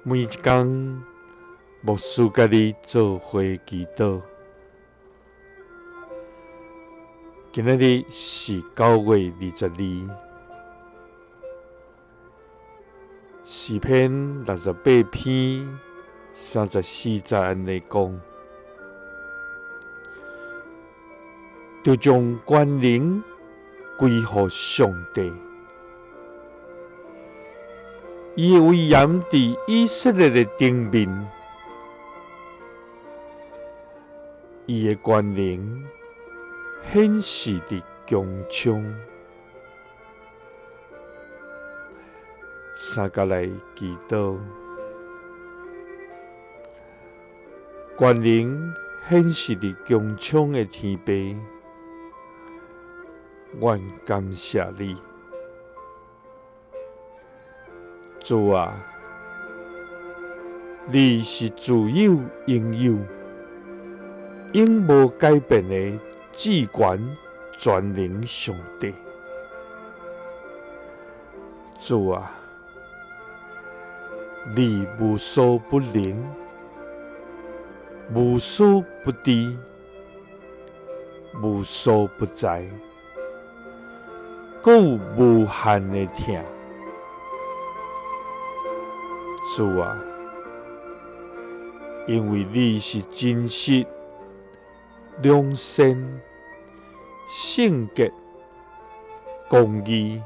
每一工，牧師佮你做伙祈禱。今仔日是9月22，詩篇68篇34節按呢講：著將權能歸予上帝。伊的威嚴佇以色列的頂面，伊的權能顯示佇穹蒼。三佮來祈禱，權能顯示佇穹蒼的天父，阮感謝你。主啊，你是自有永有、永無改變的至懸全能上帝。主啊，你無所不能、無所不知、無所不在，閣有無限的疼。主啊，因為你是真實、良善、聖潔、公義，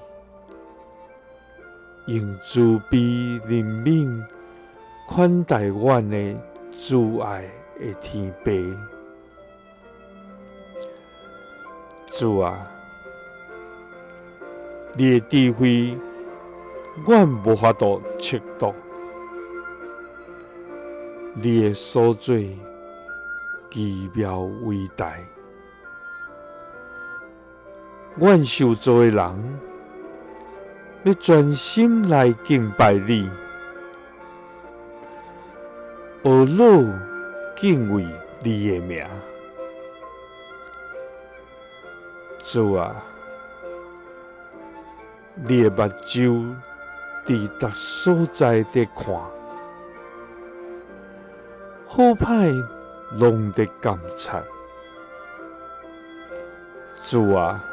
用慈悲憐憫款待阮的慈愛的天父。主啊，你的智慧，阮無法度測度。你的所作奇妙偉大，阮受造的人欲專心來敬拜你，呵咾敬畏你的名。主啊，你的目睭佇逐所在佇看。好歹攏佇監察，主啊，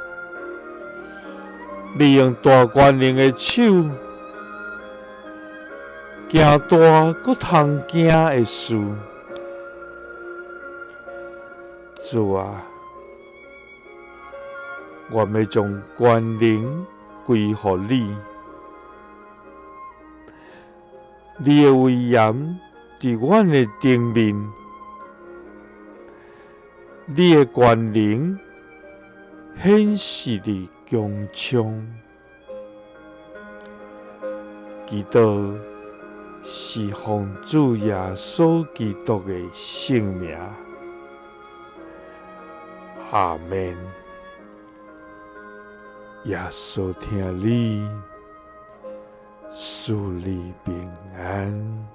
你用大權能的手，行大閣通驚的事。主啊，我欲將權能歸予你，你的威嚴佇阮的頂面，你的權能顯示佇穹蒼。祈禱是奉主耶穌基督的聖名。阿們。耶穌疼你，賜你平安。